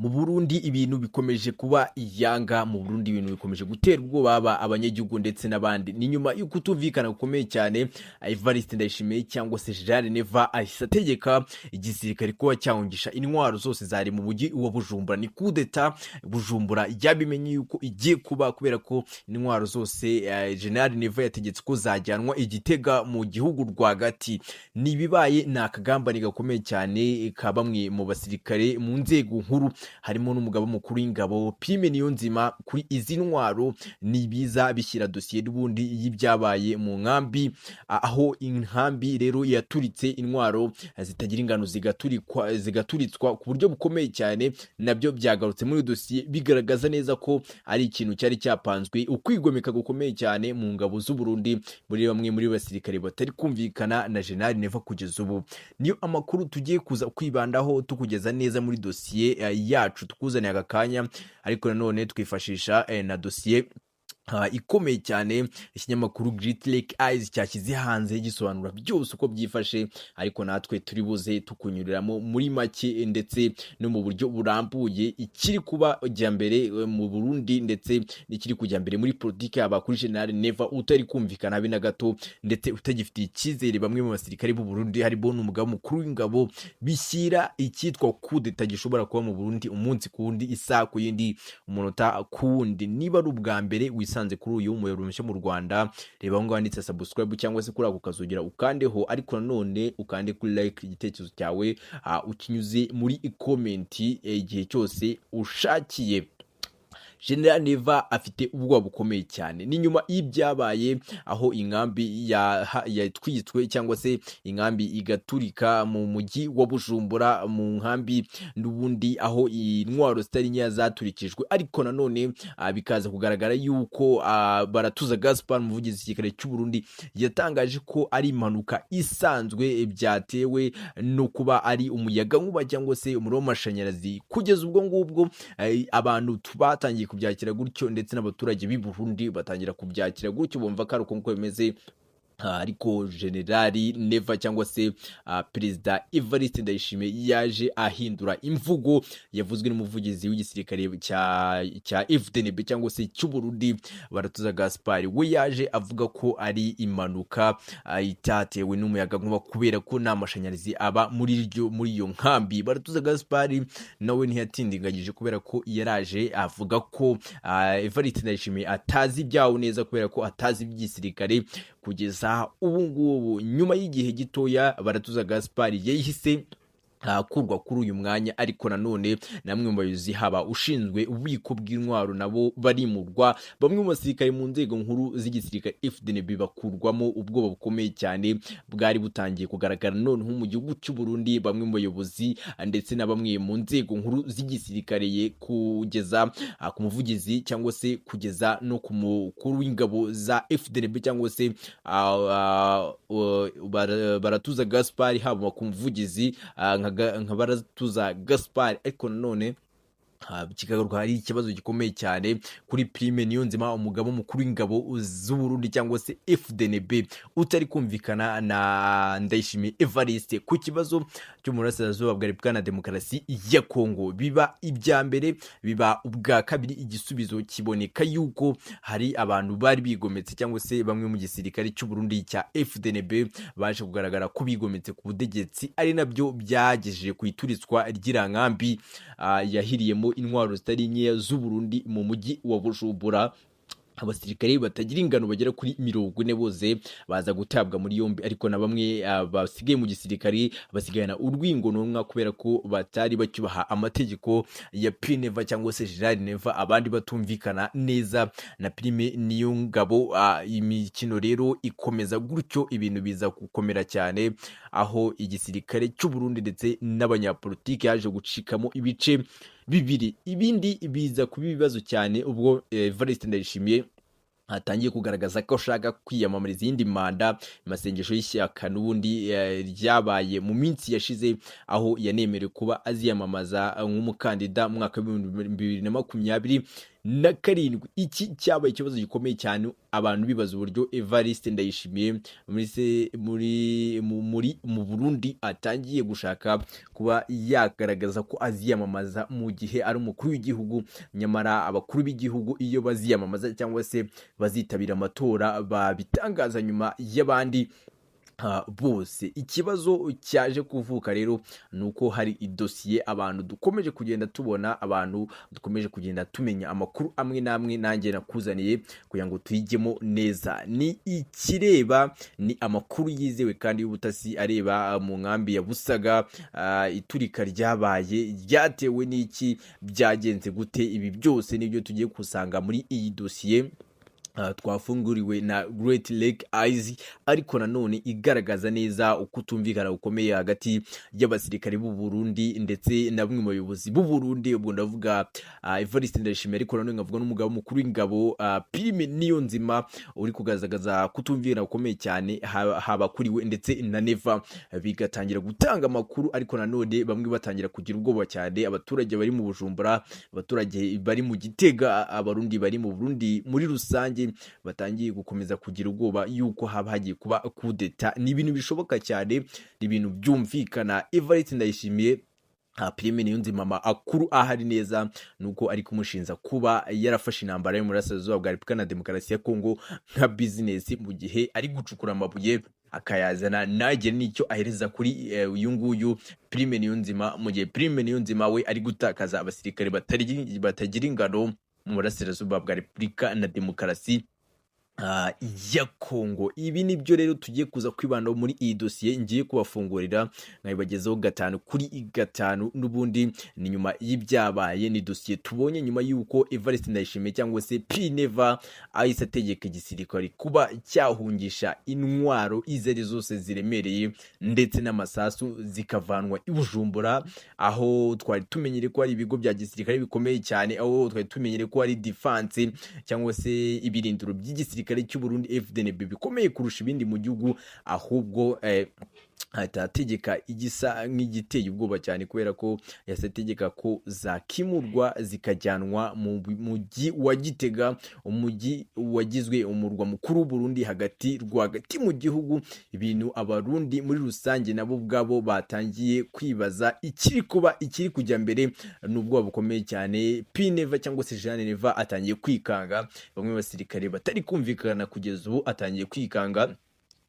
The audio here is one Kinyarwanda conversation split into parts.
Mu Burundi ibintu bikomeje kuba iyanga. Mu Burundi ibintu bikomeje gutera ubwoba baba abanyagihugu ndetse n'abandi. Ni nyuma y'ukutumvikana gukomeye cyane, Evariste Ndayishimiye cyangwa se Jean Neva ahise ategeka igisirikare kuba cyahungisha intwaro zose zari mu mujyi wa Bujumbura. Ni kudeta Bujumbura yabimenye yuko igiye kuba, kubera ko intwaro zose General Neva yategetse ko zajyanwa i Gitega mu gihugu rwagati. Ni ibibaye, ni akagambane gakomeye cyane ka bamwe mu basirikare mu nzego nkuru, harimo n'umugaba mukuru w'ingabo Prime Niyonzima. Kuri izi ntwaro ni ibiza bishyira dosiye n'ubundi y'ibyabaye mu nkambi, aho inkambi rero yaturitse, intwaro zitagira ingano zigaturikwa, zigaturitswa ku buryo bukomeye cyane. Nabyo byagarutse muri dosiye, bigaragaza neza ko ari ikintu cyari cyapanzwe, ukwigomeka gukomeye cyane mu ngabo z'u Burundi muri bamwe muri basirikare batari kumvikana na General Neva kugeza ubu. Niyo amakuru tugiye kuza kwibandaho, tukugeza neza muri dosiye yacu tukuzaniye aka kanya, ariko nanone twifashisha na dosiye ikomeye cyane ikinyamakuru Great Lake Eyes cyashyize hanze, gisobanura byose uko byifashe, ariko natwe turi buze tukunyuriramo muri make ndetse no mu buryo burambuye ikiri kuba jya mbere mu Burundi ndetse n'ikiri kujya mbere muri politiki, yaba kuri General Neva utari kumvikana habe na gato ndetse utagifitiye icyizere bamwe mu basirikare b'u Burundi, harimo n'umugaba mukuru w'ingabo, bishyira icyitwa kudeta gishobora kuba mu Burundi umunsi ku wundi, isaha ku yindi, umunota ku wundi. Niba ari ubwa mbere wisanze kuri uyu muyoboro mushya mu Rwanda, reba aho ngaho handitse subscribe cyangwa se kuri ako kazogera ukandeho, ariko nanone ukande kuri like, igitekerezo cyawe ukinyuze muri comment igihe cyose ushakiye. General Neva afite ubwoba bukomeye cyane. Ni nyuma y'ibyabaye aho inkambi yatwitswe cyangwa se inkambi igaturika mu mujyi wa Bujumbura, mu nkambi n'ubundi aho intwaro zitari nkeya zaturikijwe, ariko nanone bikaza kugaragara yuko Baratuza Gaspard, umuvugizi w'igisirikare cy'u Burundi, yatangaje ko ari impanuka isanzwe byatewe no kuba ari umuyaga nkuba cyangwa se umuriro w'amashanyarazi. Kugeza ubwo ngubwo abantu batangiye kubyakira gutyo, ndetse n'abaturage b'i Burundi batangira kubyakira gutyo, bumva ko ari uko nguko bimeze. Ariko Generali Neva cyangwa se Perezida Evariste Ndayishimiye yaje ahindura imvugo yavuzwe n'umuvugizi w'igisirikare cya FDNB cyangwa se cy'u Burundi, Baratuza Gaspard. We yaje avuga ko ari impanuka itatewe n'umuyaga nkuba, kubera ko nta mashanyarazi aba muri iyo nkambi. Baratuza Gaspard nawe ntiyatindiganyije, kubera ko yaraje avuga ko Evariste Ndayishimiye atazi ibyawo neza, kubera ko atazi iby'igisirikare kugeza ubu ngubu. Nyuma y'igihe gitoya Baratuza Gaspard yahise akurwa kuri uyu mwanya, ariko nanone namwe mu bayobozi, haba ushinzwe ububiko bw'intwaro, nabo barimurwa. Bamwe mu basirikare mu nzego nkuru z'igisirikare FDNB bakurwamo. Ubwoba bukomeye cyane bwari butangiye kugaragara noneho mu gihugu cy'u Burundi, bamwe mu bayobozi ndetse na bamwe mu nzego nkuru z'igisirikare, kugeza ku muvugizi cyangwa se kugeza no ku mukuru w'ingabo za FDNB cyangwa se Baratuza Gaspard, haba ku muvugizi nka Baratuza Gaspard, ariko nanone kikagaruka hari ikibazo gikomeye cyane kuri Prime Niyonzima, umugabo mukuru w'ingabo z'u Burundi cyangwa se FDNB, utari kumvikana na Ndayishimiye Evariste ku kibazo cyo mu burasirazuba bwa Repubulika na Demokarasi ya Kongo. Biba ibya mbere, biba ubwa kabiri, igisubizo kiboneka yuko hari abantu bari bigometse cyangwa se bamwe mu gisirikare cy'u Burundi cya FDNB baje kugaragara ko bigometse ku butegetsi, ari nabyo byagejeje ku ituritswa ry'irankambi yahiriyemo intwaro zitari nkeya z'u Burundi mu mujyi wa Bujumbura. Abasirikare batagira ingano bagera kuri 40 bose baza gutabwa muri yombi, ariko na bamwe basigaye mu gisirikare basigayana urwingononwa, kubera ko batari bacyubaha amategeko ya P Neva cyangwa se Gerard Neva, abandi batumvikana neza na Prime Niyongabo. Imikino rero ikomeza gutyo, ibintu biza gukomera cyane, aho igisirikare cy'u Burundi ndetse n'abanyapolitiki yaje gucikamo ibice bibiri. Ibindi biza kuba ibibazo cyane ubwo Evariste Ndayishimiye atangiye kugaragaza ko ashaka kwiyamamariza iyindi manda. Amasengesho y'ishyaka n'ubundi ryabaye mu minsi yashize, aho yanemerewe kuba aziyamamaza nk'umukandida mu mwaka w'2024. 27. Iki cyabaye ikibazo gikomeye cyane, abantu bibaza uburyo Evariste Ndayishimiye muri se muri mu- muri mu Burundi atangiye gushaka kuba yagaragaza ko aziyamamaza mu gihe ari umukuru w'igihugu. Nyamara abakuru b'igihugu iyo baziyamamaza cyangwa se bazitabira amatora babitangaza nyuma y'abandi bose. Ikibazo cyaje kuvuka rero ni uko hari idosiye abantu dukomeje kugenda tubona, abantu dukomeje kugenda tumenya amakuru amwe n'amwe nanjye nakuzaniye kugira ngo tuyigemo neza. Ni ikireba, ni amakuru yizewe kandi y'ubutasi areba mu nkambi ya Busaga, iturika ryabaye ryatewe n'iki, byagenze gute? Ibi byose nibyo tugiye gusanga muri iyi dosiye twafunguriwe na Great Lake Eyes, ariko nanone igaragaza neza ukutumvikana gukomeye hagati y'abasirikare b'u Burundi ndetse na bamwe mu bayobozi b'u Burundi. Ubwo ndavuga Evariste Ndayishimiye, ariko nanone nkavuga n'umugabo mukuru w'ingabo Prime Niyonzima, uri kugaragaza kutumvikana gukomeye cyane haba kuri we ndetse na Neva, bigatangira gutanga amakuru. Ariko nanone bamwe batangira kugira ubwoba cyane, abaturage bari mu Bujumbura, abaturage bari mu Gitega, Abarundi bari mu Burundi muri rusange batangiye gukomeza kugira ubwoba yuko haba hagiye kuba kudeta. Ni ibintu bishoboka cyane, ni ibintu byumvikana. Evariste Ndayishimiye, Prime Niyonzima, amakuru ahari neza nuko ari kumushinja kuba yarafashe intambara yo mu burasirazuba bwa Repubulika na Demokarasi ya Kongo nka business, mu gihe ari gucukura amabuye akayazana ntagire n'icyo ahereza kuri uyu nguyu Prime Niyonzima, mu gihe Prime Niyonzima we ari gutakaza abasirikare batagira ingano mu burasirazuba bwa Repubulika na Demokarasi ya Kongo. Ibi nibyo rero tugiye kuza kwibandaho muri iyi dosiye ngiye kubafungurira, nkabibagezaho gatanu kuri gatanu. N'ubundi ni nyuma y'ibyabaye, ni dosiye tubonye nyuma y'uko Evariste Ndayishimiye cyangwa se P Neva ahise ategeka igisirikare kuba cyahungisha intwaro izo ari zose ziremereye ndetse n'amasasu, zikavanwa i Bujumbura, aho twari tumenyere ko hari ibigo bya gisirikare bikomeye cyane, aho twari tumenyere ko hari defense cyangwa se ibirindiro by'igisirikare cy'u Burundi FDNB bikomeye kurusha ibindi mu gihugu. Ahubwo ahita ategeka igisa nk'igiteye ubwoba cyane, kubera ko yahise ategeka ko zakimurwa zikajyanwa mu mujyi wa Gitega, umujyi wagizwe umurwa mukuru w'u Burundi, hagati rwagati mu gihugu. Ibintu Abarundi muri rusange nabo ubwabo batangiye kwibaza ikiri kuba, ikiri kujya mbere. Ni ubwoba bukomeye cyane. P Neva cyangwa se Jean Neva atangiye kwikanga, bamwe mu basirikare batari kumvikana kugeza ubu atangiye kwikanga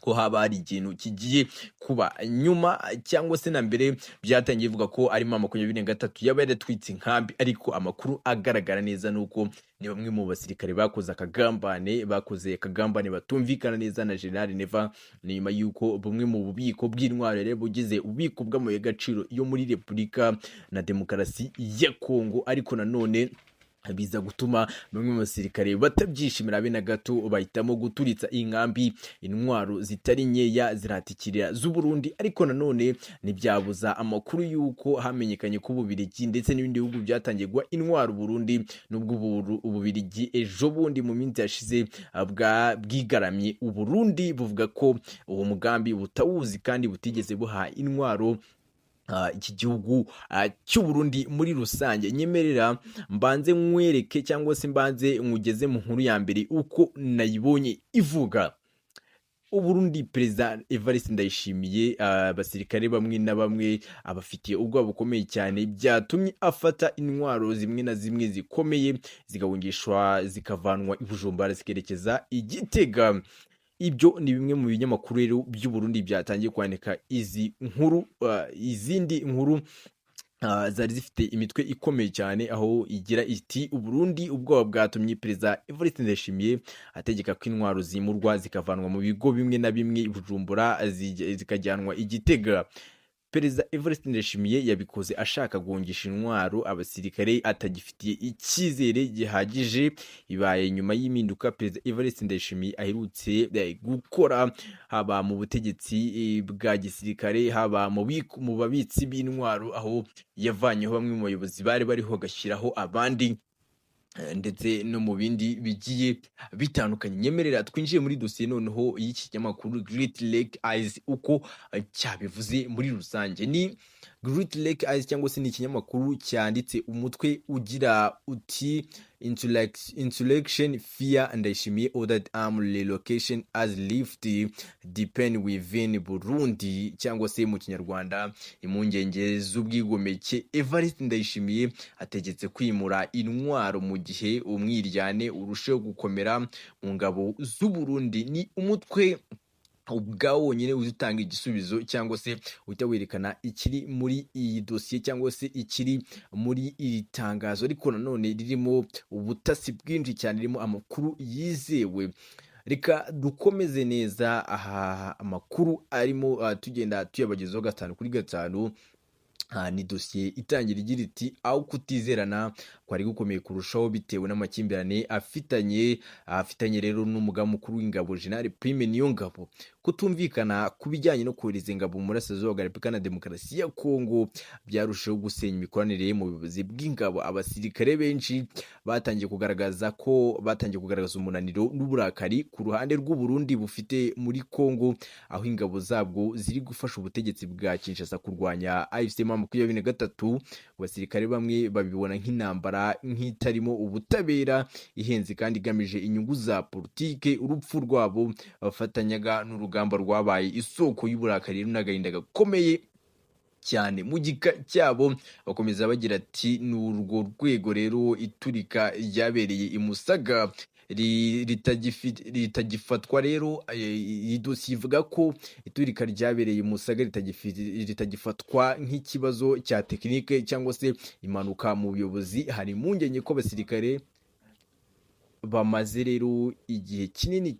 ko haba hari ikintu kigiye kuba nyuma cyangwa se na mbere. Byatangiye bivuga ko arimo 23 yaba yaratwitse inkambi, ariko amakuru agaragara neza ni uko ni bamwe mu basirikare bakoze akagambane batumvikana neza na General Neva. Ni nyuma y'uko bumwe mu bubiko bw'intwaro rero bugize ububiko bw'amabuye y'agaciro yo muri Repubulika na Demokarasi ya Kongo, ariko nanone biza gutuma bamwe mu basirikare batabyishimira be na gato, bahitamo guturitsa inkambi. Intwaro zitari nkeya ziratikirira z'Uburundi, ariko nanone ntibyabuza amakuru y'uko hamenyekanye ko Ububirigi ndetse n'ibindi bihugu byatangiye guha intwaro Burundi, nubwo Ububirigi ejo bundi mu minsi yashize bwigaramye Uburundi, buvuga ko uwo mugambi butawuzi kandi butigeze buha intwaro iki gihugu cy'u Burundi muri rusange. Nyemerera mbanze nkwereke cyangwa se mbanze nkugeze mu nkuru ya mbere uko nayibonye ivuga. Uburundi, Perezida Evariste Ndayishimiye, abasirikare bamwe na bamwe abafitiye ubwoba bukomeye cyane, byatumye afata intwaro zimwe na zimwe zikomeye zigahungishwa, zikavanwa i Bujumbura zikerekeza i Gitega. Ibyo ni bimwe mu binyamakuru rero by'u Burundi byatangiye kwandika izi nkuru. Izindi nkuru zari zifite imitwe ikomeye cyane, aho igira iti: "Uburundi, ubwoba bwatumye Perezida Evariste Ndayishimiye ategeka ko intwaro zimurwa zikavanwa mu bigo bimwe na bimwe i Bujumbura zikajyanwa i Gitega. Perezida Evariste Ndayishimiye yabikoze ashaka guhungisha intwaro abasirikare atagifitiye icyizere gihagije." Ibaye nyuma y'impinduka Perezida Evariste Ndayishimiye aherutse gukora, haba mu butegetsi bwa gisirikare, haba mu babitsi b'intwaro, aho yavanyeho bamwe mu bayobozi bari bariho agashyiraho abandi, ndetse no mu bindi bigiye bitandukanye. Nyemerera twinjiye muri dosiye noneho y'iki kinyamakuru Great Lake Eyes uko cyabivuze muri rusange. Ni Great Lake Eyes, cyangwa se ni ikinyamakuru cyanditse umutwe ugira uti: "Insurrection fear, Ndayishimiye ordered arm relocation as rift deepen within Burundi", cyangwa se mu Kinyarwanda, impungenge z'ubwigomeke, Evariste Ndayishimiye ategetse kwimura intwaro mu gihe umwiryane urushaho gukomera mu ngabo z'u Burundi. Ni umutwe ubwawo wonyine utanga igisubizo, cyangwa se uhita werekana ikiri muri iyi dosiye, cyangwa se ikiri muri iri tangazo, ariko nanone ririmo ubutasi bwinshi cyane, ririmo amakuru yizewe. Reka dukomeze neza aha amakuru arimo, tugenda tuyabagezaho gatanu kuri gatanu. Ni dosiye itangira igira iti: "Aho kutizerana kwari gukomeye kurushaho bitewe n'amakimbirane afitanye rero n'umugaba mukuru w'ingabo, General Prime Niyongabo. Kutumvikana ku bijyanye no kohereza ingabo mu burasirazuba bwa Repubulika na Demokarasi ya Kongo byarushijeho gusenya imikoranire mu buyobozi bw'ingabo. Abasirikare benshi batangiye kugaragaza umunaniro n'uburakari ku ruhande rw'u Burundi bufite muri Kongo, aho ingabo zabwo ziri gufasha ubutegetsi bwa Kinshasa kurwanya AFC M23. Abasirikare bamwe babibona nk'intambara nk'itarimo ubutabera, ihenze kandi igamije inyungu za politike. Urupfu rwabo bafatanyaga n'urugamba rwabaye isoko y'uburakari n'agahinda gakomeye cyane." Mu gika cyabo bakomeza bagira ati: "Ni urwo rwego rero iturika ryabereye i Musaga ritagifatwa rero." Iyi dosiye ivuga ko iturika ryabereye i Musaga ritagifatwa nk'ikibazo cya tekinike cyangwa se impanuka mu buyobozi. Hari impungenge ko abasirikare bamaze rero igihe kinini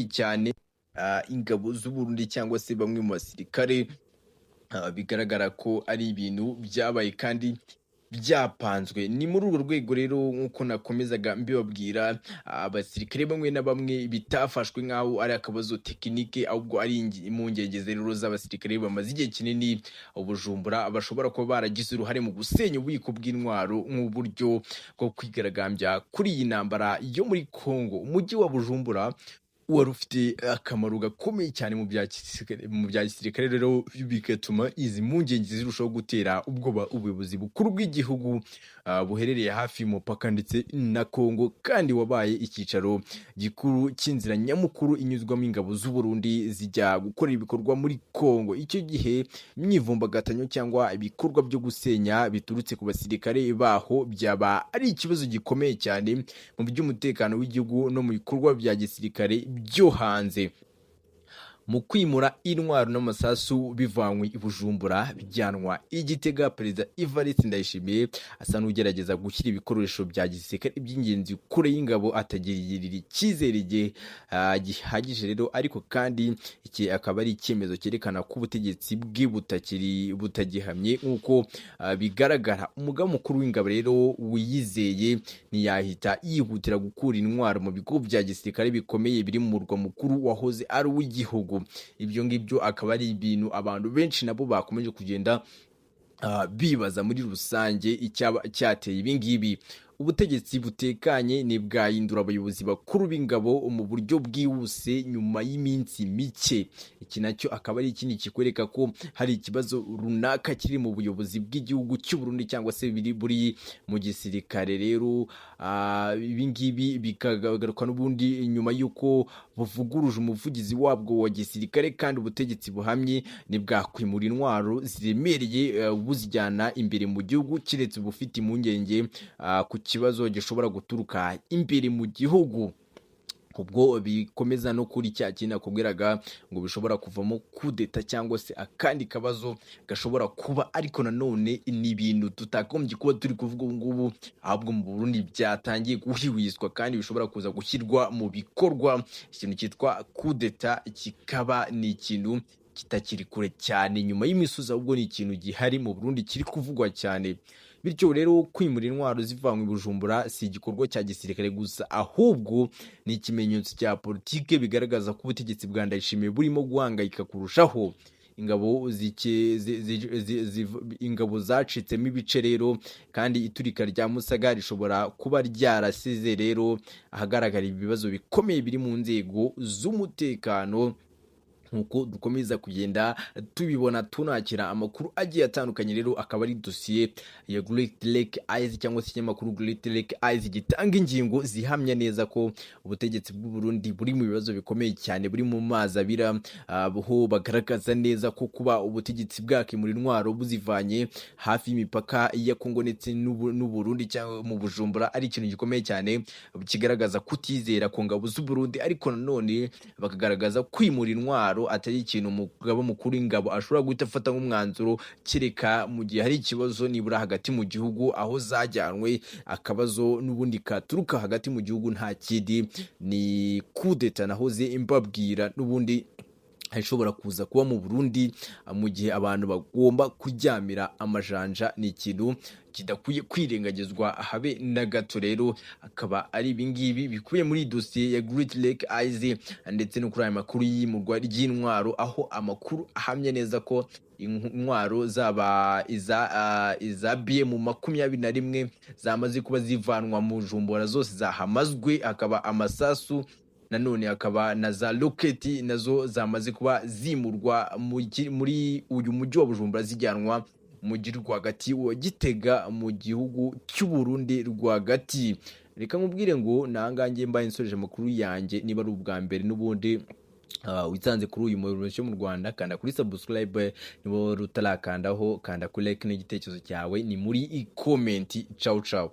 cyane, ingabo z'u Burundi cyangwa se bamwe mu basirikare, bigaragara ko ari ibintu byabaye kandi byapanzwe. Ni muri urwo rwego rero, nk'uko nakomezaga mbibabwira, abasirikare bamwe na bamwe bitafashwe nk'aho ari akabazo tekinike, ahubwo ari impungenge rero z'abasirikare bamaze igihe kinini Bujumbura bashobora kuba baragize uruhare mu gusenya ububiko bw'intwaro nk'uburyo bwo kwigaragambya kuri iyi ntambara yo muri Congo. Umujyi wa Bujumbura wari ufite akamaro gakomeye cyane mu bya gisirikare rero bigatuma izi mpungenge zirushaho gutera ubwoba ubuyobozi bukuru bw'igihugu, buherereye hafi y'umupaka ndetse na Congo, kandi wabaye icyicaro gikuru cy'inzira nyamukuru inyuzwamo ingabo z'u Burundi zijya gukora ibikorwa muri Congo. Icyo gihe imyivumbagatanyo cyangwa ibikorwa byo gusenya biturutse ku basirikare baho byaba ari ikibazo gikomeye cyane mu by'umutekano w'igihugu no mu bikorwa bya gisirikare byo hanze. Mu kwimura intwaro n'amasasu bivanywe i Bujumbura bijyanwa i Gitega, Perezida Evariste Ndayishimiye asa n'ugerageza gushyira ibikoresho bya gisirikare by'ingenzi kure y'ingabo atagirira icyizere igihe gihagije rero. Ariko kandi iki akaba ari icyemezo cyerekana ko ubutegetsi bwe butakiri butagihamye nk'uko bigaragara. Umugaba mukuru w'ingabo rero wiyizeye ntiyahita yihutira gukura intwaro mu bigo bya gisirikare bikomeye biri mu murwa mukuru wahoze ari uw'igihugu. Ibyo ngibyo akaba ari ibintu abantu benshi nabo bakomeje kugenda bibaza muri rusange icyaba cyateye ibi ngibi. Ubutegetsi butekanye ntibwahindura abayobozi bakuru b'ingabo mu buryo bwihuse nyuma y'iminsi mike. Iki nacyo akaba ari ikindi kikwereka ko hari ikibazo runaka kiri mu buyobozi bw'igihugu cy'u Burundi, cyangwa se biri buri mu gisirikare rero. Ibi ngibi bikagaruka n'ubundi nyuma y'uko buvuguruje umuvugizi wabwo wa gisirikare, kandi ubutegetsi buhamye ntibwakwimura intwaro ziremereye buzijyana imbere mu gihugu, keretse bufite impungenge ku kibazo gishobora guturuka imbere mu gihugu. Ubwo bikomeza no kuri cya kintu nakubwiraga ngo bishobora kuvamo kudeta cyangwa se akandi kabazo gashobora kuba. Ariko nanone ni ibintu tutagombye kuba turi kuvuga ubu ngubu, ahubwo mu Burundi byatangiye guhwihwiswa kandi bishobora kuza gushyirwa mu bikorwa. Ikintu cyitwa kudeta kikaba ni ikintu kitakiri kure cyane nyuma y'imisozi, ahubwo ni ikintu gihari mu Burundi kiri kuvugwa cyane. Bityo rero kwimura intwaro zivanywe i Bujumbura si igikorwa cya gisirikare gusa, ahubwo ni ikimenyetso cya politike, bigaragaza ko ubutegetsi bwa Ndayishimiye burimo guhangayika kurushaho. Ingabo zike, zi, zi, zi, zi, ingabo zacitsemo ibice rero, kandi iturika rya Musaga rishobora kuba ryarasize rero ahagaragara ibibazo bikomeye biri mu nzego z'umutekano. Nkuko dukomeza kugenda tubibona, tunakira amakuru agiye atandukanye. Rero akaba ari dosiye ya Great Lake Eyes cyangwa se ikinyamakuru Great Lake Eyes gitanga ingingo zihamya neza ko ubutegetsi bw'u Burundi buri mu bibazo bikomeye cyane, buri mu mazi abira, aho bagaragaza neza ko kuba ubutegetsi bwakimura intwaro buzivanye hafi y'imipaka ya Kongo ndetse n'u Burundi cyangwa mu Bujumbura ari ikintu gikomeye cyane kigaragaza kutizera ku ngabo z'u Burundi. Ariko nanone bakagaragaza kwimura intwaro atari ikintu umugaba mukuru w'ingabo ashobora guhita afata nk'umwanzuro, kereka mu gihe hari ikibazo nibura hagati mu gihugu aho zajyanwe, akabazo n'ubundi katuruka hagati mu gihugu. Nta kindi, ni kudeta nahoze mbabwira n'ubundi ishobora kuza kuba mu Burundi mu gihe abantu bagomba kuryamira amajanja. Ni ikintu kidakwiye kwirengagizwa habe na gato. Rero akaba ari ibingibi bikubiye muri dosiye ya Great Lake Eyes ndetse no kuri aya makuru y'imurwa ry'intwaro, aho amakuru ahamya neza ko intwaro zaba iza BM 21 zamaze kuba zivanwa mu Bujumbura, zose zahamazwe, hakaba amasasu, nanone hakaba na za roketi nazo zamaze kuba zimurwa muri uyu mujyi wa Bujumbura, zijyanwa mu mujyi rwagati wa Gitega mu gihugu cy'u Burundi rwagati. Reka nkubwire ngo nangange mbaye nsoreje amakuru yanjye. Niba ari ubwa mbere n'ubundi wisanze kuri uyu muyoboro mu Rwanda, kanda kuri subscribe. Niba utarakandaho, kanda kuri like, n'igitekerezo cyawe ni muri comment. Ciao ciao.